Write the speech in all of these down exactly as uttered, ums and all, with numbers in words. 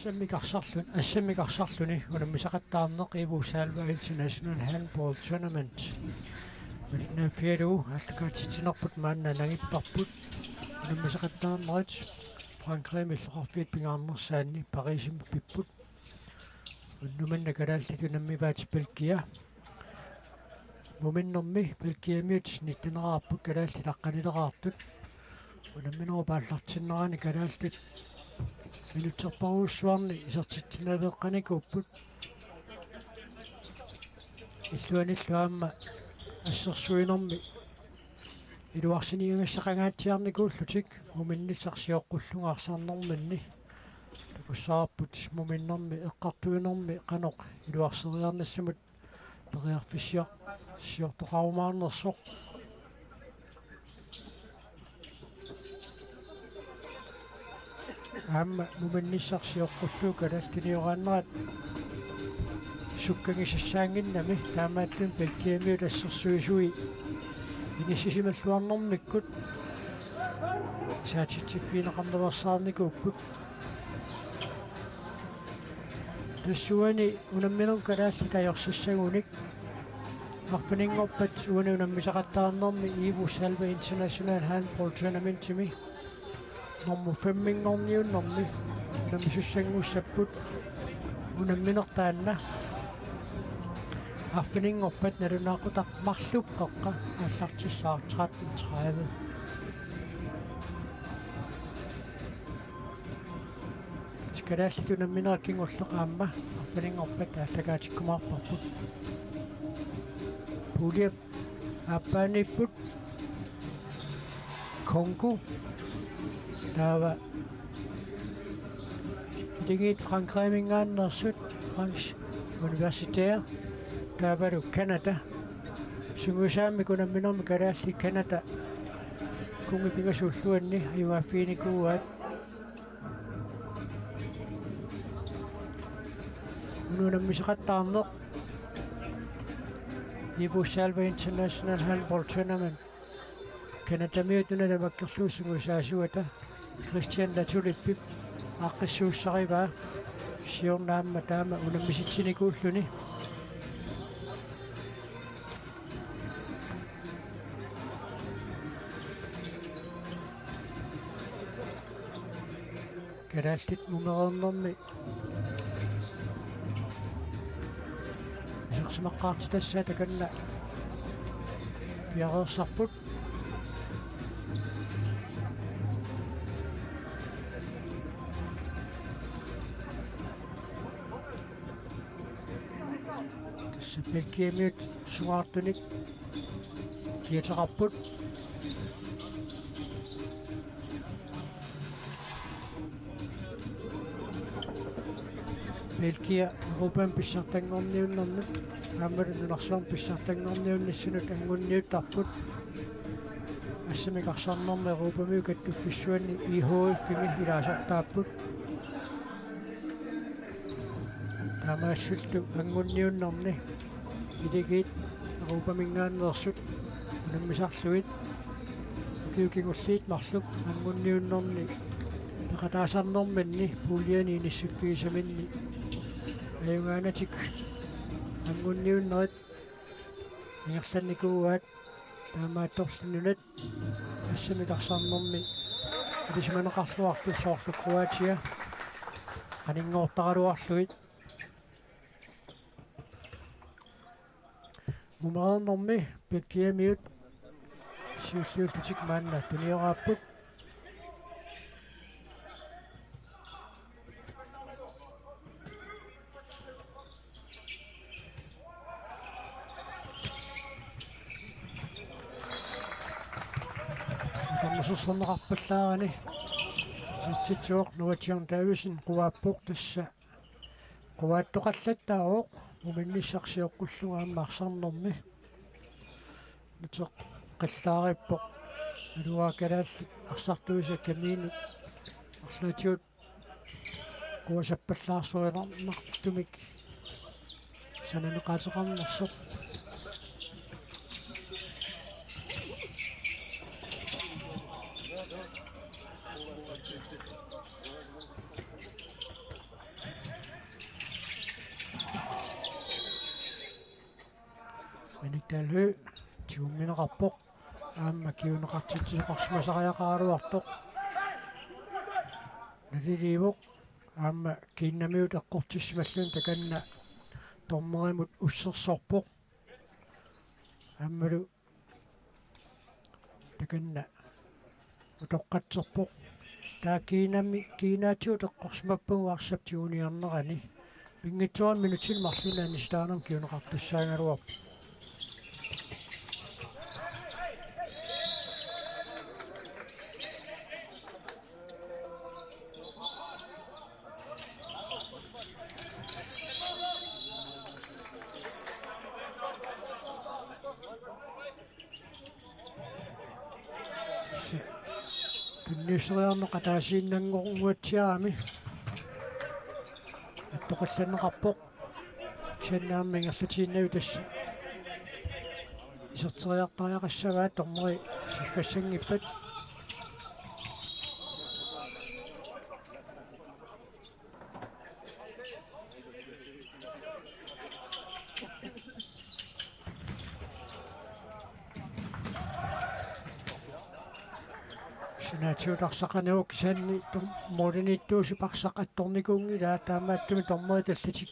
Assammik arsarluni, assammik arsarluni unammisaqattaarneq Ivo Salva International Handball Tournament. Malinnaaffigalugu aallakaatitsinerput maanna nangipparput. Unammisaqattaarnerit Frankrigimi illoqarfiit pingaarnersaanni Parisimi pipput. Unnuk manna kalaallit unammivaat Belgia. Muminnermi Belgiamiut nitteneraarput kalaallit aqqanileraartut. Unamminerup aallartinnerani kalaallit minutserpassuarni isertitsinaveeqqanikuupput. Illuanillu aamma assersuinermi iluarsinigangassa qangaatsiarnikuullutik muminnissaq sioqqullunga arsarnerminni. Takussavarput muminnermi eqqartuinermi qanoq iluarseriarnissamut periarfissiaq siortoqarumaarnersoq. Aamma muminnissaq sioqqullugu kalaallinioraannerat sukkagisassaannginnami, taamaattumik Belgiamiut assersuisui inissisimalluarnermikkut isaatitsiffigineqarnaveersaarnikuupput. Tassuuna unamminerup kalaallit ajorsissagunik arfininngorpat uani unammisaqattaarnermi Ivo Salva International Handball Tournamentimi normu femminngorniunnermi unammisussanngussapput. Unammineq taanna arfininngorpat nalunaaqutaq marluk qeqqa aallartissaaq tretten tredive. Kalaallit unamminerat kingulleq aamma arfininngorpat aallakaatikkumaarparput. Puljep aappaaniipput Congo, taava Akuleriit Frankrigiminngaanneersut, France Universitaire, taavalu Canada. Sungiusaammik unamminermi kalaallit Canada kunngi pingasuulluanni ajugaaffiginikuuaat. Unammissaqattaarneq Ivo Salva International Handball Tournament. Canadamiut una tamakkerlugu sungiusaasuata Christian Latulipip aaqqissuussarivaa, siorna aamma taama unammisitsinikuulluni. Kalaallit mumereernermi isersimaqqaartitassaat takanna piareersarput. Tassa Belgiamiut sungaartunik kiateqarput. Belgia Europami pissartanngorniunnermut aammalu nunarsuarmi pissartanngorniunnissinut anguniuttarput. Assammik arsarnermi Europamiut kattuffissuanni I H F-imi ilaasortaapput. Taamaassillutik anguniunnerni iligiit Europaminngaanneersut unammisarlugit ukiut kingulliit marluk anguniunnerni peqataasarnerminni puljeni inissiffigisaminni ajugaanatik anguniunnerit ingerlannikuuaat. Taamaattorli nunat assammik arsarnermi ilisimaneqarluartut, soorlu Kroatia, qaninngortaraluarlugit. Mumereernermi Belgiamiut siulliullutik maanna tunioraapput. Taamaassersorneqarpallaarani isertitsivoq Noah John Davidsen, quaappoq tassa. Quaattoqallattaavoq muminnissaq sioqqullugu aamma arsarnermi. Nuteq qillaariippoq. Alugaa kalaallit arsartuisa kamiinut arlaatigut quasappallaarsuinermik sananeqaateqarnersoq. Minik Dalhø tigummineqarpoq. Aamma kinguneqartitsisoqarsimasariaqaraluartoq. Naliliivoq. Aamma Kiinnamiut eqqortissimalluni takanna dommerimut ussersorpoq. Aammalu takanna utoqqatserpoq. Taava Kiinami, Kiinaatigut eqqorsimappagu arsap tiguniarnerani. Pinngitsoorani minutsini marlunni anisitaanermut kinguneqartussaagaluarpoq. Tunniusseriarneq ataasiinnannguatsiarami. Attoqallanneqarpoq. Kisianni aamma ingerlatiinnavik tassa iserteriartariaqassavaat, dommeri siggassanngippat. Sinaatigut arsaq qaniuk, kisianni dom-, målimiittuusup arsaq attornikuunngilaat, taamaattumik dommerit allatik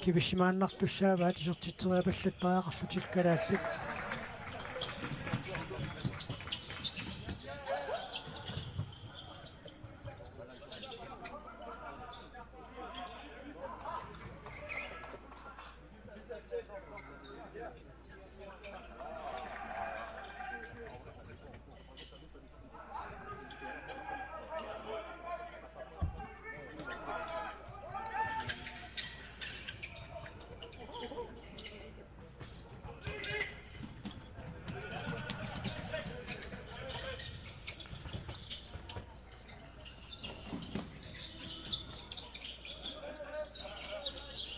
kivisimaannartussaavaat isertitseriapallattariaqarlutik kalaallit.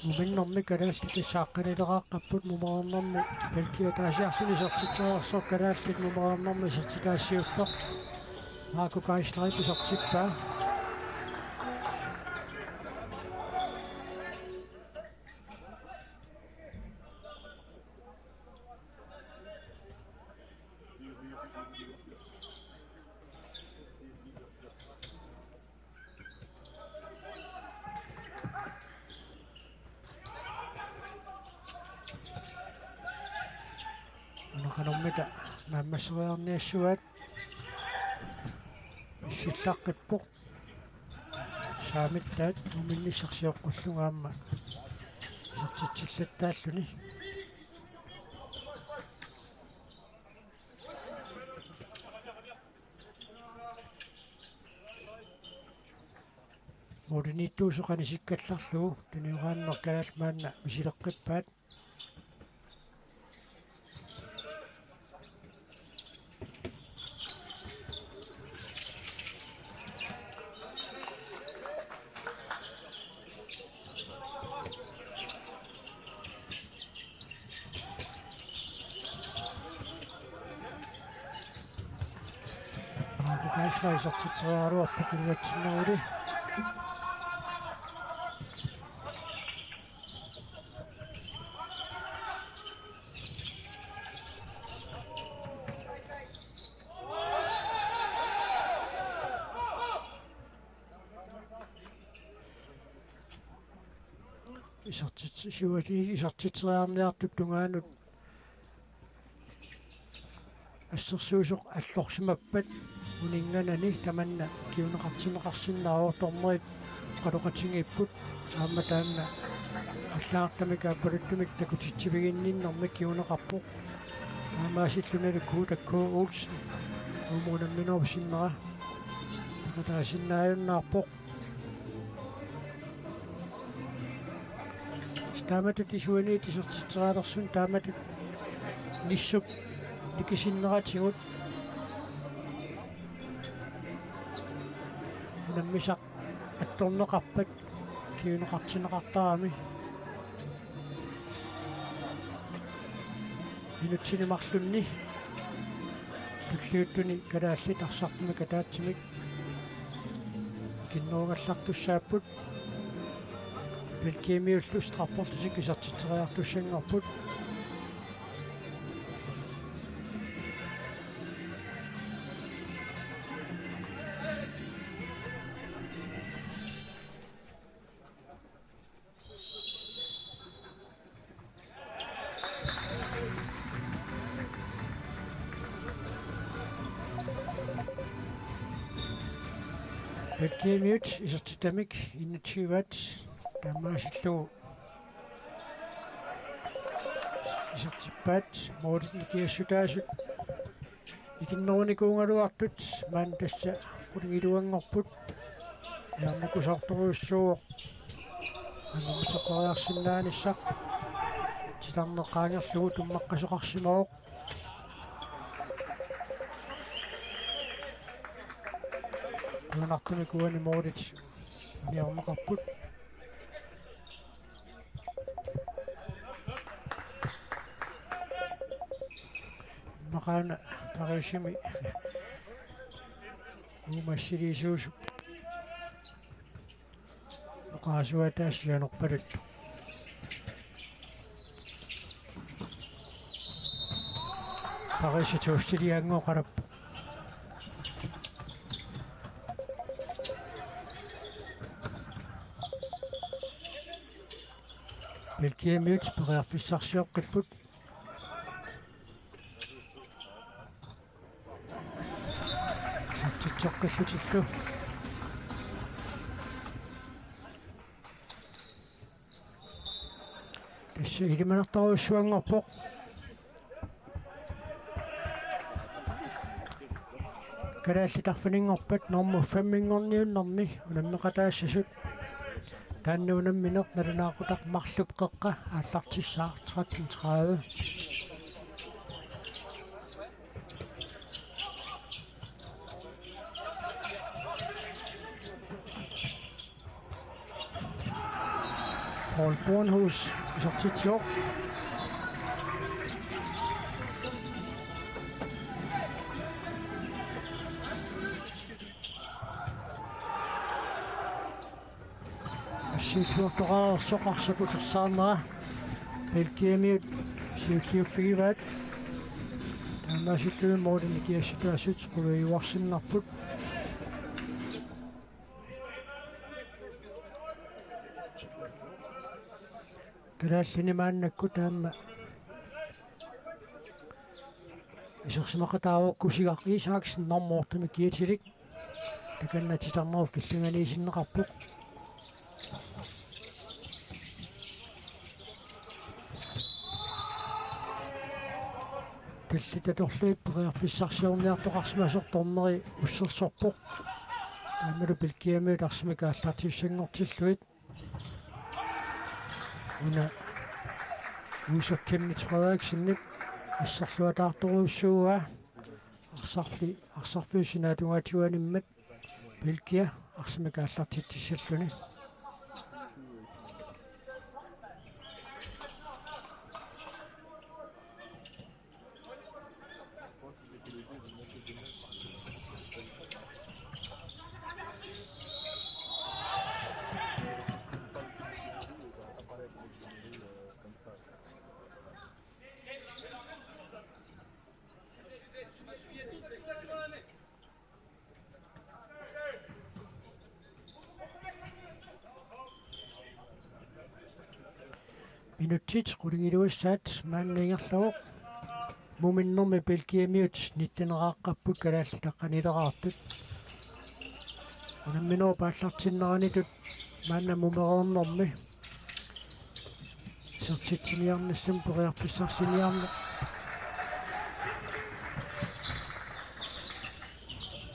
Muminnermi kalaallit saqqanileqaqqapput, mumereernermi Belgia ataasiarluni isertitsereersoq, kalaallit mumereernermi isertitaassiuuttoq. Marco Geislerip isertippaa. Una qanormita naammasseriarniassuat, issillaqqippoq. Saamittaat muminnissaq sioqqullugu aamma isertitsillattaalluni. Målimiittuusoq qanisikkallarlugu tunioraanneq kalaallit maanna misileqqippaat. Aamma Geisler isertitseriaraluarpoq iluatsinneruli. Isertits-, siuaani isertitseriarniartup tungaanut assersuisoq allorsimappat uninnganani tamanna kinguneqartinneqarsinnaavoq, dommerit oqaloqatigiipput, aamma taanna allagartamik aappaluttumik takutitsiviginninnermik kinguneqarpoq. Taamaasillunilu Kuutakku Olsen uuma unamminerup sinnera peqataasinnaajunnaarpoq. Taamatut isuaniittut isertitserialersunit taamatut nissup nikisinneratigut unammisaq attorneqarpat kinguneqartinneqartarami. Minutsini marlunni tulliuttuni kalaallit arsartumik ataatsimik ikinnerugallartussaapput. Belgiamiullu strafferlutik isertitseriartussanngorput. Belgiamiut isertittamik enogtyve-at taamaasillugu isertippaat, målit nikiassutaasut ikinnerunikuugaluartut, maanna tassa qulingiluanngorput. Ajornakusoortorujussuuvoq anguteqqeriarsinnaanissaq. Titarneq qaangerlugu tummaqqasoqarsimavoq. Qujanartumik uani målit uniorneqarput. Immaqaana Pariisimi uumassiliisuusup oqarasuata sianerpaluttoq. Pariisi tuussiliaanngoqalappoq. Belgiamiut periarfissarsioqqipput. Isertitseqqillutillu. Tassa ilimanartorujussuanngorpoq. Kalaallit arfininngorpat normu femminngorniunnermi unammeqataassasut. Taanna unammineq nalunaaqutaq marlup qeqqa aallartissaaq, tretten tredive. Paul Bornhus isertitsivoq. Siulliortoqarsoq arsaq utersaarnera. Belgiamiut siulliuffigivaat. Taamaasilluni målit nikiassutaasut quliuarsinnarput. Kalaallit maannakkut taama isersimaqataavoq Kusigaq Isaksen normu ottemik kiatilik. Takanna titarnerup killinganiisinneqarpoq. Tallit atorlugit periarfissarsiorniartoqarsimasoq dommeri ussersorpoq. Taamalu Belgiamiut arsamik aallartissanngortillugit. Una Josef Chemnitz Frederiksenip asserluataartorujussuuaa arsarli-, arsarfiup sinaata tungaatigut animmat Belgia arsamik aallartitsissalluni. Minutsit qulingiluassaat maanna ingerlavoq. Muminnermi Belgiamiut nitteneraaqqapput kalaallit aqqanileraartut. Unamminerup aallartinneranitut maanna mumereernermi isertitsiniarnissamut periarfissarsiniarneq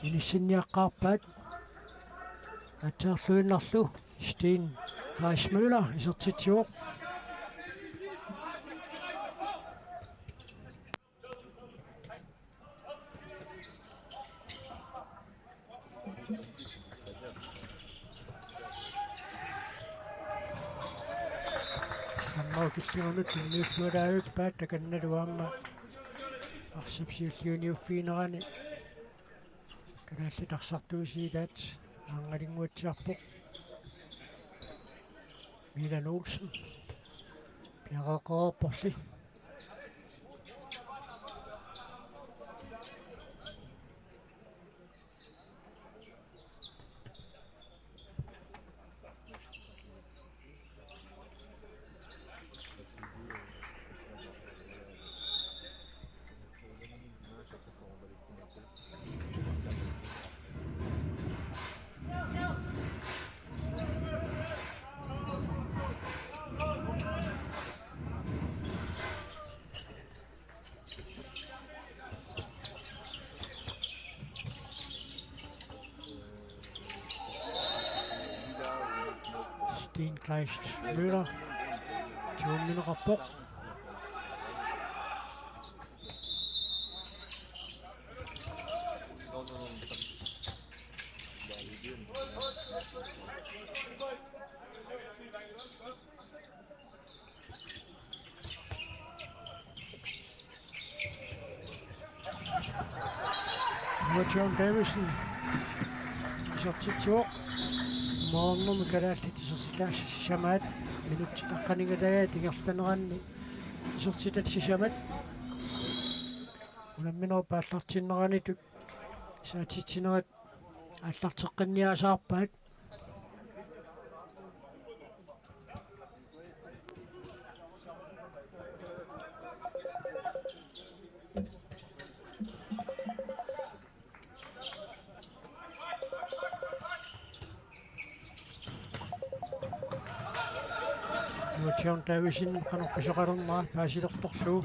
inissinniaqqaarpaat. Aatsaarluinnarlu Steen Fleismøller isertitsivoq. Aamma killinganut tunniullualaarpaat takannalu aamma arsap siulliuniuffiginerani kalaallit arsartuusiit aangalinnguatsiarpoq. Milan Olsen. Piareeqqaarporli. Kleist Møller. Tuummineqarpoq. Nuka John Davidsen. Isertitsivoq. Maannermi kalaallit isertitaasut sisamaat. Minutsit aqqaneq-aalajaat ingerlaneranni isertitat sisamat. Unamminerup aallartinneranitut isertitsinerat aallarteqqinniasaarpaat. Nuka John Davidsen qanoq pisoqalernera paasilertorlugu.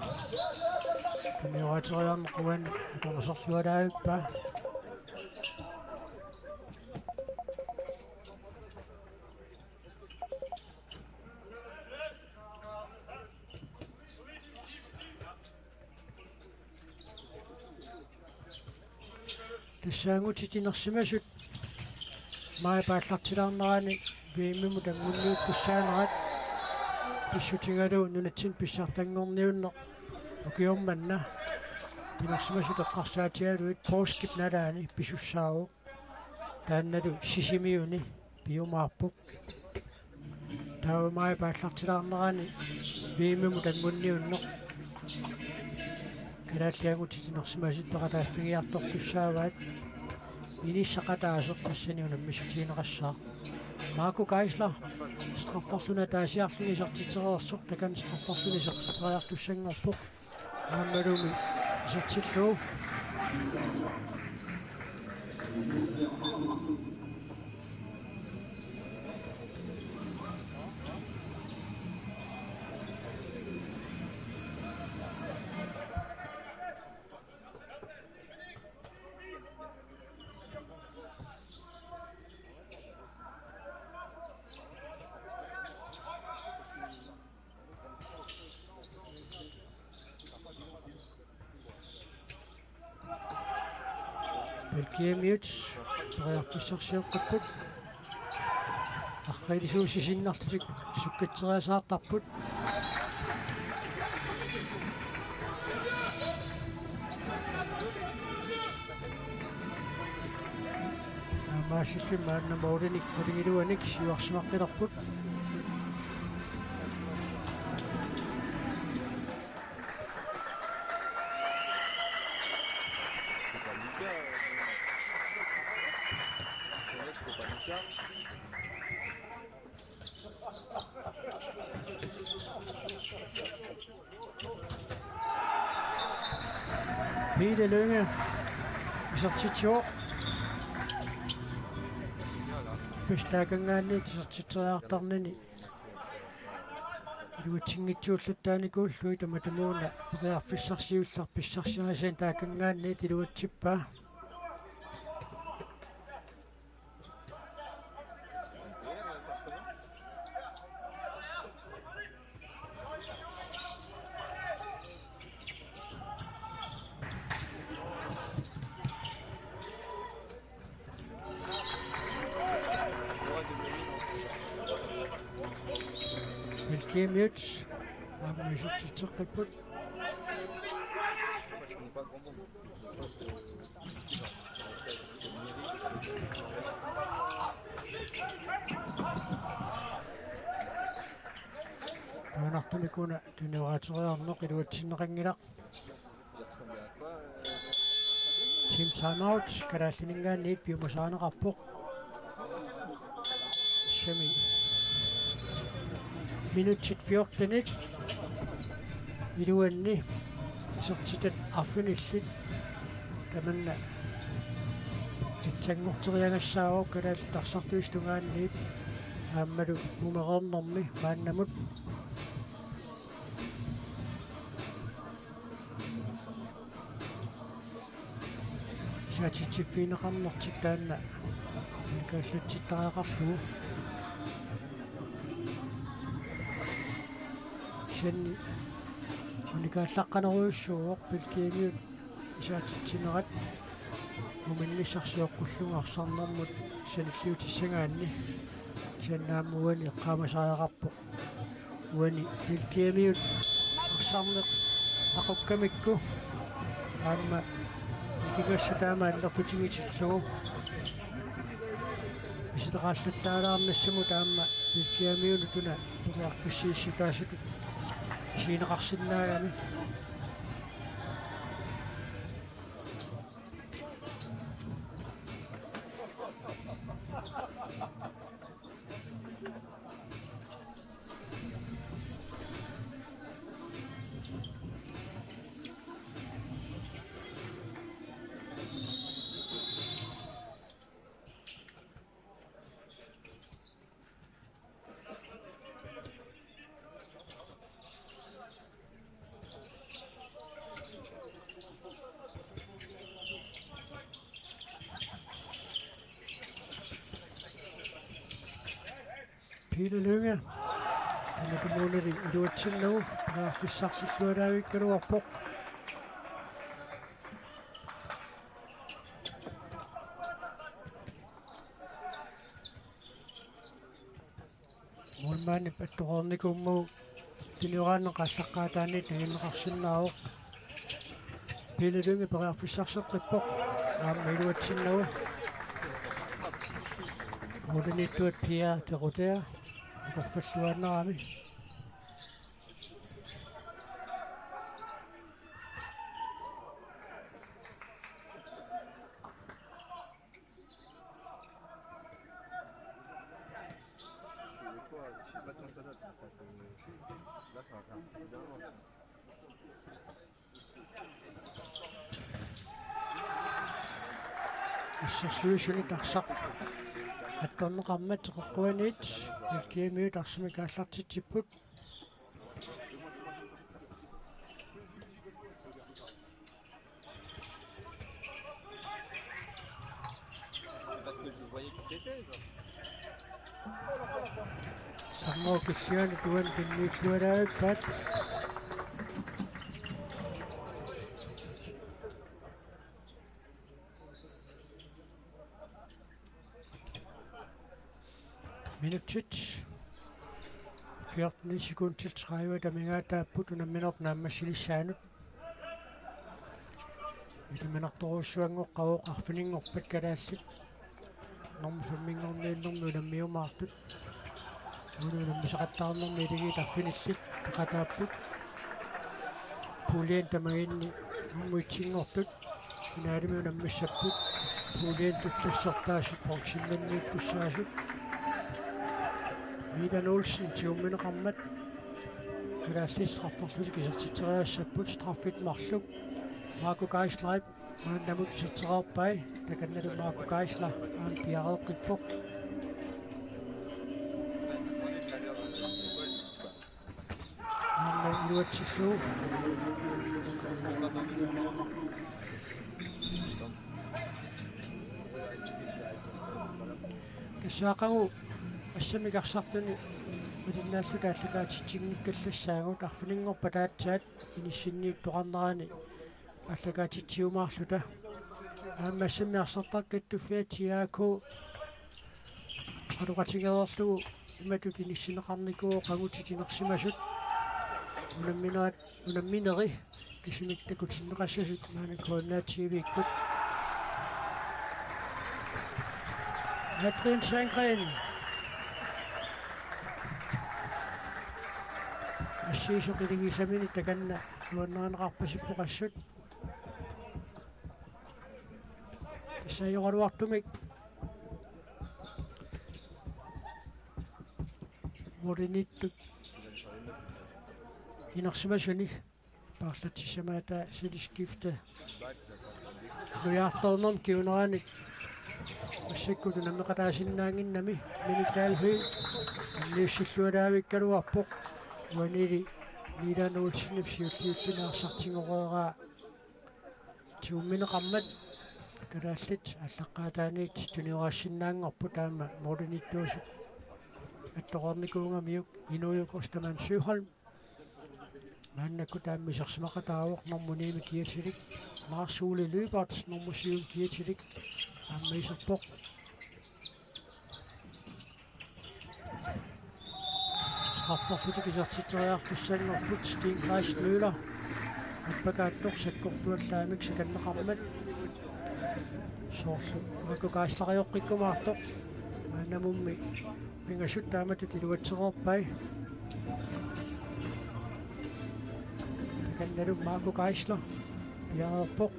Tunnioraateriarneq uani atornersorlualaavippa. Tassa angutit inersimasut maajip aallartilaarnerani V M-imut anguniuttussaanerat pissutigalugu nunatsinni pissartanngorniunneq ukioq manna inersimasut eqqarsaatigalugit poorskip nalaani pisussaavoq. Taannalu Sisimiuni piumaarpoq. Taava maajip aallartilaarnerani V M-imut anguniunneq kalaallit angutit inersimasut peqataaffigiartortussaavaat. Inissaqataaseq tassani unammissutigineqassaaq. Marco Geisler strafferluni ataasiarluni isertitsereersoq, takanna strafferluni isertitseriartussanngorpoq. Aammalumi isertillugu. Belgiamiut periarfissarsioqqipput. Arriillisuusinnarlutik sukkatsersaartarput. Aamma assilluni maanna målinik qulingiluanik siuarsimaqqilerput. Pele Lynge isertitsivoq. Pistaakangaanniit isertitseriartarnini iluatsinngitsuullattaarnikuullugit, tamatumuuna periarfissarsiulleq pissarsiarisaanik taakanngaanniit iluatsippaa. Belgiamiut aamma isertitseqqipput. Taannartumik una tunnioraateriarneq iluatsinneqanngilaq. Team timeout, kalaalliningaanniit piumasarineqarpoq. Semi. Minutsit fjortenit iluanni isertitat arfinillit tamanna itsanngorteriagassaavoq Kalaallit Arsartuut tungaanniit aammalu mumereernermi maannamut. Saatitsiffigineqarnertik taanna kalaallitsittariaqarlugu. Kisianni unikaallaqqanerujussuuvoq Belgiamiut isaatitsinerat uminnissarsioqqullugu arsarnermut sanilliutissagaanni. Kisianni aamma uani eqqaamasariaqarpoq uani Belgiamiut arsarneq aqukkamikku aamma ikigassat taama annertutigitillugu. Misilittaqallattaalaarnissamut aamma Belgiamiunut una periarfissiissutaasutut isigineqarsinnaagami. Peter Lynge. Tamatumuunali iluatsinnagu periarfissarsilluaraavikkaluarpoq. Målmandip attoreernikuummagu tunioraanni aallaqqaataaniit angerlarsinnaavoq. Peter Lynge periarfissarseqqippoq. Aamma iluatsinnagu. Målimiittuat Pia Terutea. Akorfalluaannarami. Assersuisunit arsaq attorneqarmat teqeqquaniit Belgiamiut arsamik aallartitsipput. Sammo kisianni tuan tunniukkaluarpaat. Minutsit fjorten sekundit tredive amigaataapput unamminerput naammassilissaanut. Ilimanartorujussuanngoqqavoq arfininngorpat kalaallit. Normu femminngorniunnermi unammiumaartut. Uunga unammisaqattaarnermi iligiit arfinillit peqataapput. Puljien tamaginni nummer et-inngortut finaalimi unammissapput. Puljien tullissortaasut bronzeminiittussaasut. Milan Olsen tigummineqarmat. Kalaallit strafferlutik isertitseriassapput, straffit marluk. Marco Geisler maannamut isertitseriarpai, takannalu Marco Geisler aamma piareeqqippoq. Aamma iluatsillugu. Tassa aqagu assammik arsartuni malinnaalluta aallakaatitsinngikkallassaagut, arfininngorpat aatsaat inissinniittoqarnerani aallakaatitsiumaarluta. Aamma assammik arsartaq Kattuffiat T A K oqaloqatigereerlugu imatut inissinneqarnikuuvoq qaangutit inersimasut. Unamminerat, unammineri kisimik takutinneqassasut maani K N R T V-kkut. Adrian Sandgren. Assigisoq iligisamini takanna nuannarineqarpasippoq assut. Tassa ajoraluartumik målimiittut inersimasuni paarlatsissamaata siliskifte nujaartoornermut kinguneranik massakkut unammeqataasinnaannginnami. Minik Dahlhøj anniussilluaraavikkaluarpoq. Uanili Milan Olsenip siulliulluni arsartigoreeraa tigummineqarmat. Kalaallit aallaqqaataaniit tunioraassinnaanngorput aamma målimiittuusut attoreernikuugamiuk Inujuk Ostermann Søholm. Maannakkut aamma isersimaqataavoq nummer ni-mi kiatilik, Lars Ole Lyberth, nummer syv-mi kiatilik, aamma iserpoq. Strafferlutik isertitseriartussanngorput, Steen Kleist Møller appakaattoq sakkortuallaamik sikanneqarmat. Soorlu Marco Geisler ajoqqikkumaartoq. Maannamummi pingasut taamatut iluatsereerpai. Takannalu Marco Geisler piareerpoq.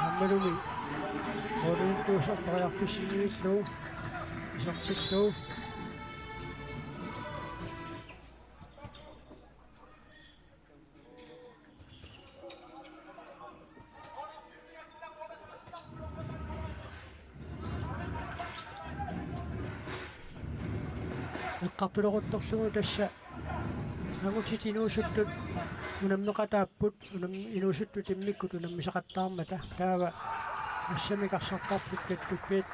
Aammalumi målimiittuusartariartussanngillugu isertillugu. Eqqartuleruttorlugu tassa angutit inuusuttut unammeqataapput, unam-, inuusuttut immikkut unammisaqattaarmata. Taava assamik arsartarput kattuffiat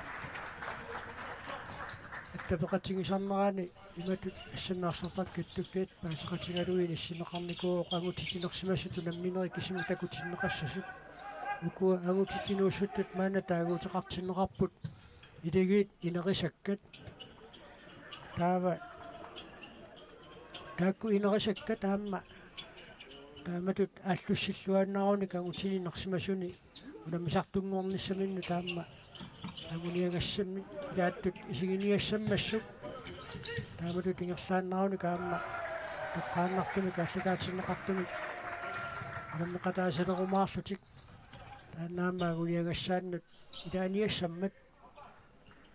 attaveqatigisarnerani imatut assamik arsartarput kattuffiat paaseqatigalugit inissinneqarnikuuvoq angutit inersimasut unamminerit kisimik takutinneqassasut. Ukua angutit inuusuttut maanna taaguuteqartinneqarput ilagiit inerisakkat. Taava taakku inerisakkat aamma taamatut aallussilluaannaarunik angutini inersimasuni unammisartunngornissaminnut aamma anguniagassammi ilaattut isiginiassammassuk. Taamatut ingerlaannaarunik aamma toqqaannartumik aallakaatinneqartumik unammeqataasalerumaarlutik. Taanna aamma anguniagassaannut ilaaniassammat.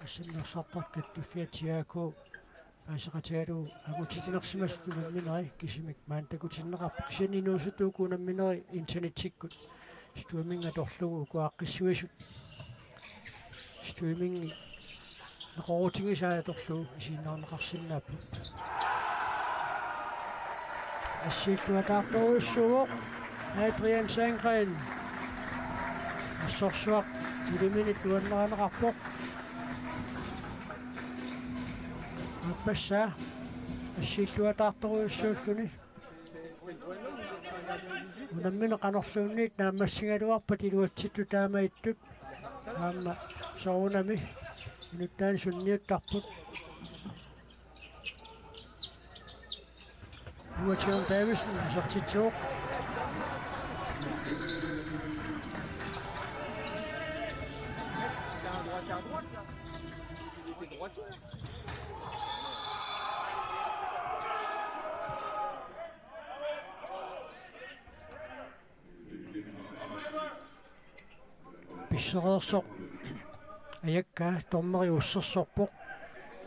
Assamik arsartarput kattuffiat T A K paaseqatigalugu angutit inersimasut unamminerit kisimik maanna takutinneqarput, kisianni inuusuttut uku unamminerit internetikkut streaming atorlugu uku aaqqissuisut streamingi neqeroorutigisaat atorlugu isiginnaarneqarsinnaapput. Assiilluataartorujussuuvoq Adrian Sandgren. Assorsuaq iliminit nuannarineqarpoq. Aappassaa assiilluataartorujussuulluni. Unammineq qanorluunniit naammassigaluarpat iluatsittut taama ittut. Aamma soorunami inuttaani sunniuttarput. Joachim Davidsen isertitsivoq. Pissereersoq ajakkaa dommeri ussersorpoq.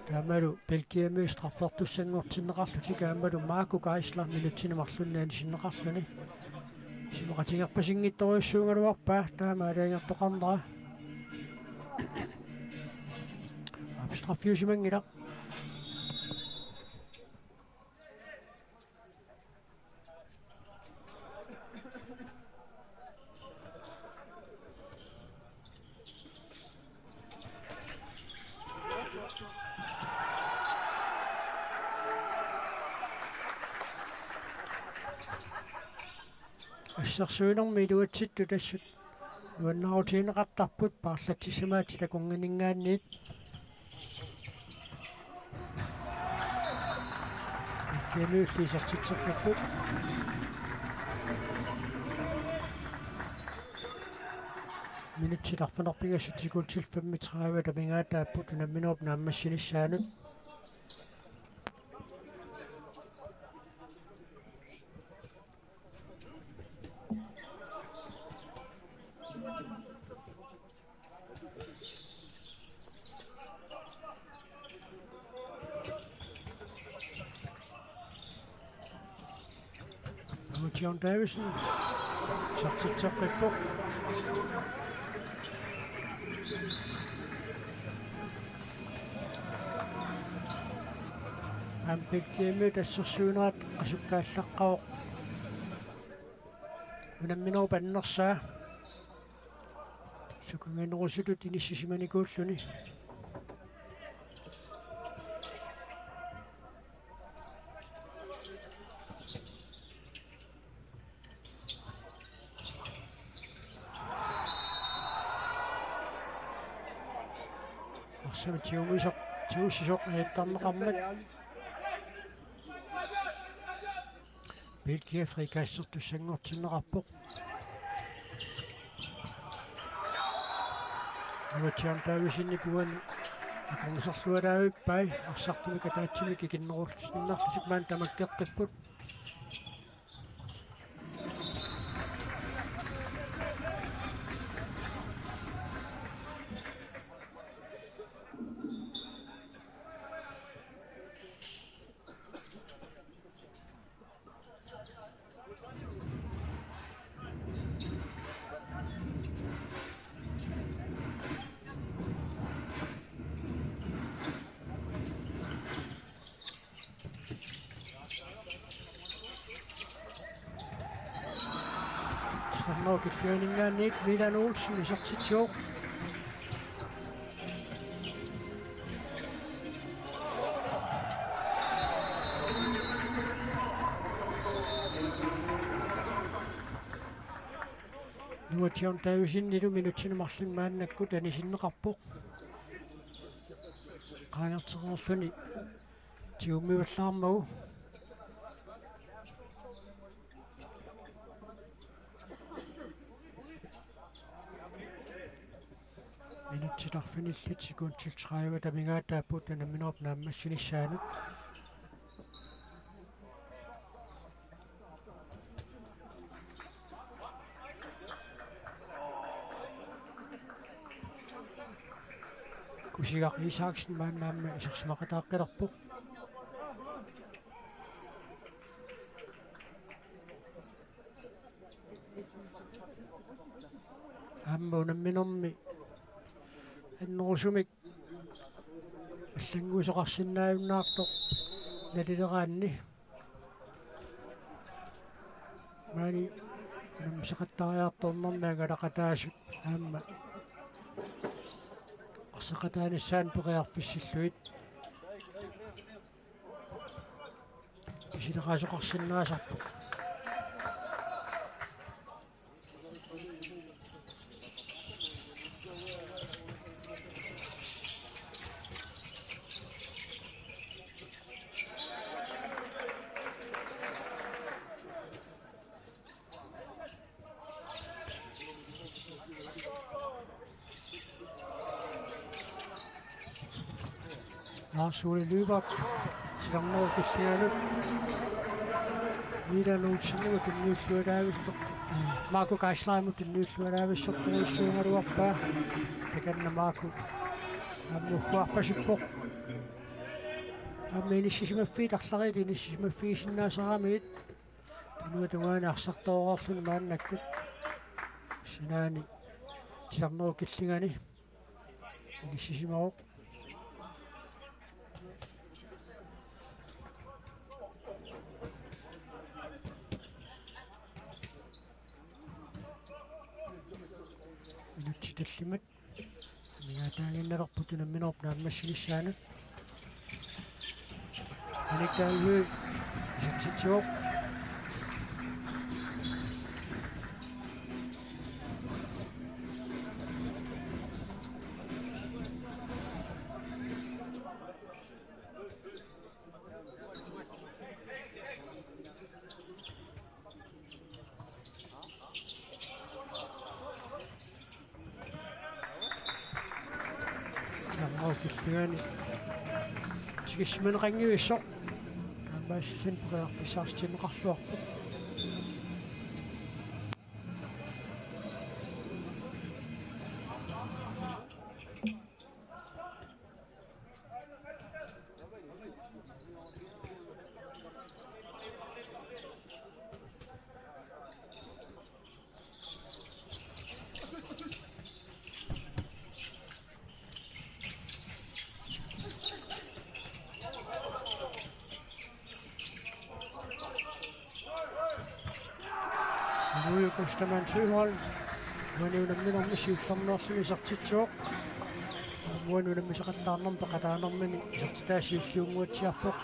Taamalu Belgiami straffertussanngortinneqarlutik aammalu Marco Geisler minutsini marlunni anisinneqarluni. Isumaqatigiippasinngitsorujussuugaluarpaa taama aalajangertoqarnera. Aap, straffiusimanngilaq. Assersuinermi iluatsittut assut nuannaarutigineqartarput paarlatsissamaatsit takunnginninngaanniit. Kemiulli isertitseqqipput. Minutsit arfineq-pingasut sekuntit femogtredive amigaataapput unamminerup naammassinissaanut. Aamma John Davidsen isertitseqqippoq. Aamma Belgiami assersuinerat qasukkaallaqqavoq. Unamminerup annersaa. Sukanganerusutut inissisimanikuulluni. Samitiumisoq, tiussisoq ajattarneqarmat. Belgia frikastertussanngortinneqarpoq. Nuatsiaq Davidsenip uani akornuserlualaavippai, arsartumik ataatsimik ikinnerulluinnarlutik maani tamakkeqqipput. Titarnerup killinganinngaanniit Milan Olsen isertitsivoq. Nuatsiaq Davidsenilu minutsini marlunni maannakkut anisinneqarpoq. Qaangertereerluni tigummivallaarmagu. Minutsit arfinillit sekundit tredive amigaataapput unamminerup naammassinissaanut. Kusigaq Isaksen maannaammi isersimaqataaqqilerpoq. Aamma unamminermi annerusumik allannguisoqarsinnaajunnaartoq nalileraanni. Maani unammiseqattariartornermi angalaqataasut aamma arsaqataanissaannut periarfissillugit isilerasoqarsinnaasarput. Lars Ole Lyberth, titarnerup killinganut. Milan Olsenimut tunniullualaavissoq. Marco Geislerimut tunniullualaavissorujussuugaluarpaa. Takanna Marco aamma ugguarpasippoq. Aamma inissisimaffiit arlariit inissisimaffigisinnaasaramiit. Tunua tungaani arsartoreerluni maannakkut sinaani titarnerup killingani inissisimavoq. Minutsit tallimat amigaataaginnalerput unamminerup naammassinissaanut. Anik Dahlhøj isertitsivoq. Titarnerup killingani tigusisimaneqanngivissoq. Aamma assut periarfissarsitinneqarluarpoq. Louis Ostermann Søholm. Uani unamminermi siullermeerluni isertitsivoq. Uani unammiseqattaarnermi peqataanermini isertitaa siulliunnguatsiarpoq.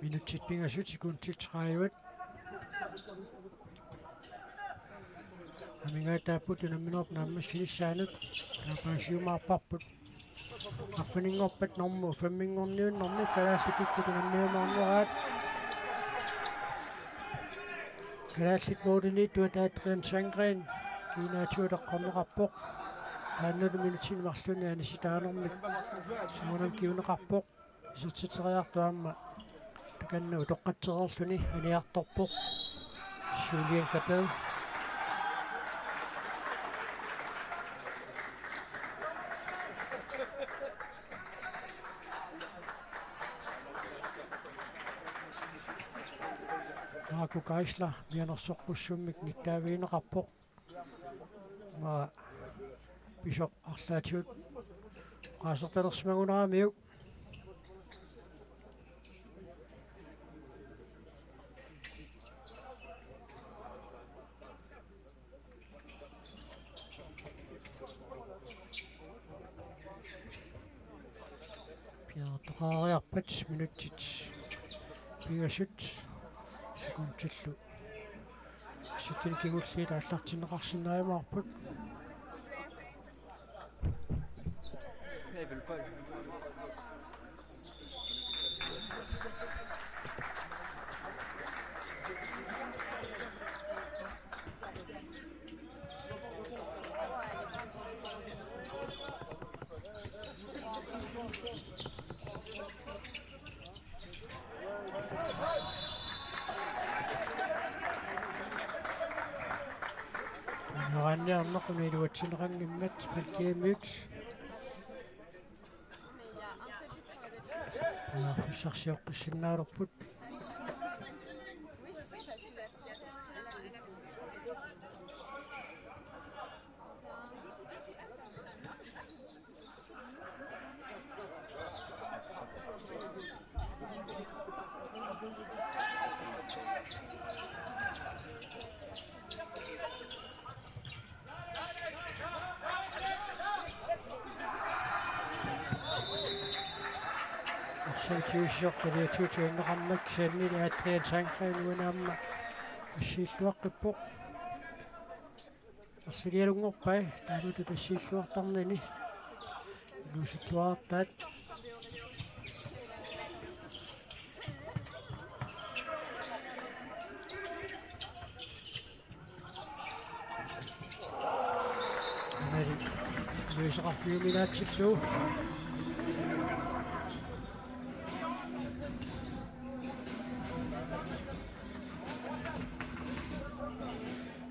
Minutsit pingasut, sekundit tredive. Amigaataapput unamminerup naammassinissaanut. Tapaasiumaarparput. Arfininngorpat normu femminngorniunnermi kalaallit kikkut unammiumaarneraat. Kalaallit målimiittuat Adrian Sandgreen kiinaatigut eqqorneqarpoq. Taannalu minutsini marlunni anisitaanermik soorunami kinguneqarpoq. Isertitseriartuaamma takanna utoqqatsereerluni aniartorpoq Julian Kapel. Marco Geisler mianersoqqussummik nittaavigineqarpoq. Maa pisoq arlaatigut oqaasertalersimagunaramiuk. Piaartoqariarpat minutsit pingasut sekundillu sytten kingulliit aallartinneqarsinnaajumaarput. Nuanniarneq una iluatsinneqanngimmat Belgiamiut. Aa, hussarsioqqissinnaalerput. Arsaq Tjusjok kaliatuutiunneqarmat kisianni Adrian Sandgreen uani aamma assiilluaqqippoq. Arsilialunngorpai taamatut assiilluartarnini iluusuttuartaat. Mali iluseqarfiuminaatsillugu.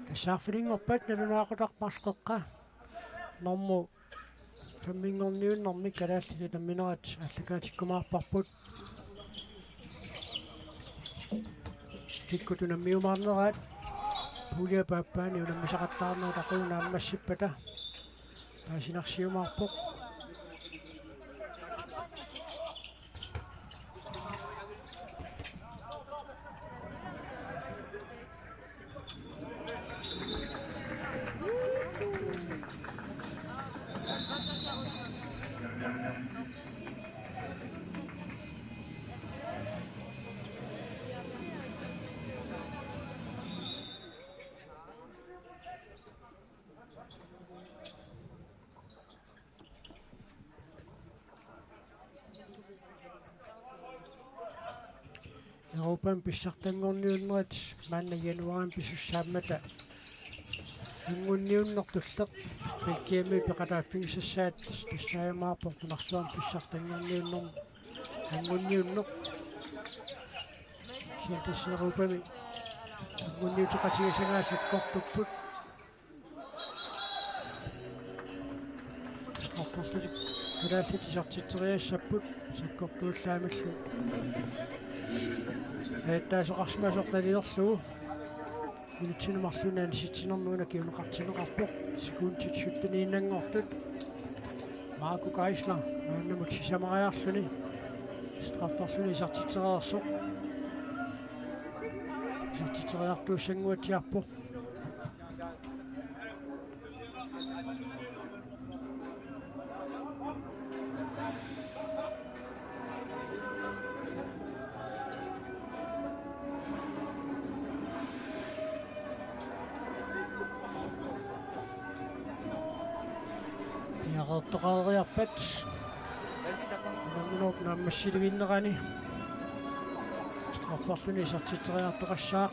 Tassa arfininngorpat nalunaaqutaq marloqeqqa normu femminngorniunnermi kalaallit unamminerat aallakaatikkumaarparput. Kikkut unammiumaarneraat puljip aappaani unammisaqattaarnerat aquuna ammassippata paasinarsiumaarpoq. Europami pissartanngorniunnerit maanna januaarimi pisussaammata anngunniunnertulleq Belgiami peqataaffigisassaat tassaajumaarpoq nunarsuarmi pissartanngorniunnermi anngunniunneq. Kisianni tassa Europami anngunniuteqatigisagaat sakkortupput. Strafferlutik kalaallit isertitseriassapput sakkortuullaamillu. Ajattaasoqarsimasoq nalilerlugu. Minutsini marlunni anisitsinermi una kinguneqartinneqarpoq. Sekundit sytteniinnanngortut. Marco Geisler maannamut sisamariarluni. Strafferluni isertitsereersoq. Isertitseriartuussannguatsiarpoq. Areertoqareeriarpat. Unamminerup naammassilivinnerani. Strafferluni isertitseriartoqassaaq.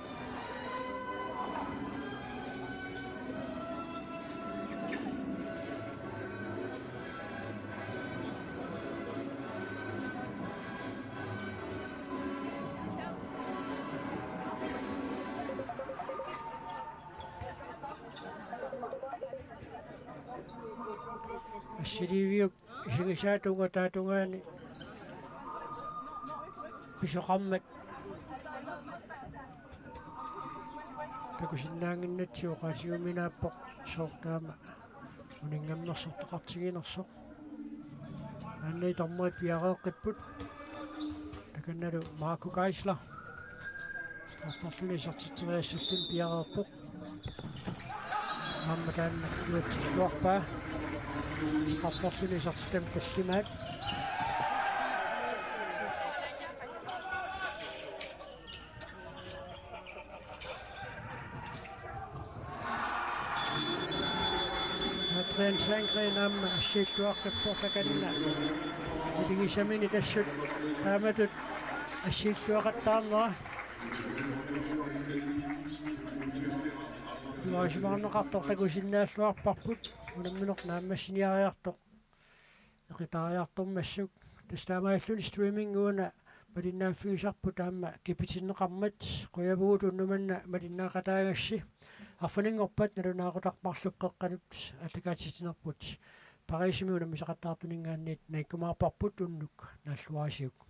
Assiliiviup isigisaa tunngataatungaani pisoqarmat takusinnaannginnatsigu oqaatigiuminaappoq sooq taama uninngammersortoqartiginersoq. Maanna dommeri piareeqqipput. Takannalu Marco Geisler. Strafferluni isertitseriassalluni piareerpoq. Aamma taanna iluatsilluarpaa. Strafferluni isertitami tallimaat. Adrian Sandgren aamma assiilluaqqippoq takanna. Iligisamini tassut taamatut assiilluaqattaarnera. Iluarisimaarneqartoq takusinnaalluarparput. Unammineq naammassiniariartoq eqitariartormassuk. Tassa taamaalilluni streamingi una malinnaaffigisarput aamma kipitinneqarmat. Qujavugut unnuk manna malinnaaqataagassi. Arfininngorpat nalunaaqutarput marluk qeqqanut aallakaatitsinerput Parisimi unammisaqattaartuninngaanniit nalikkumaarparput unnuk naalluarisiuk.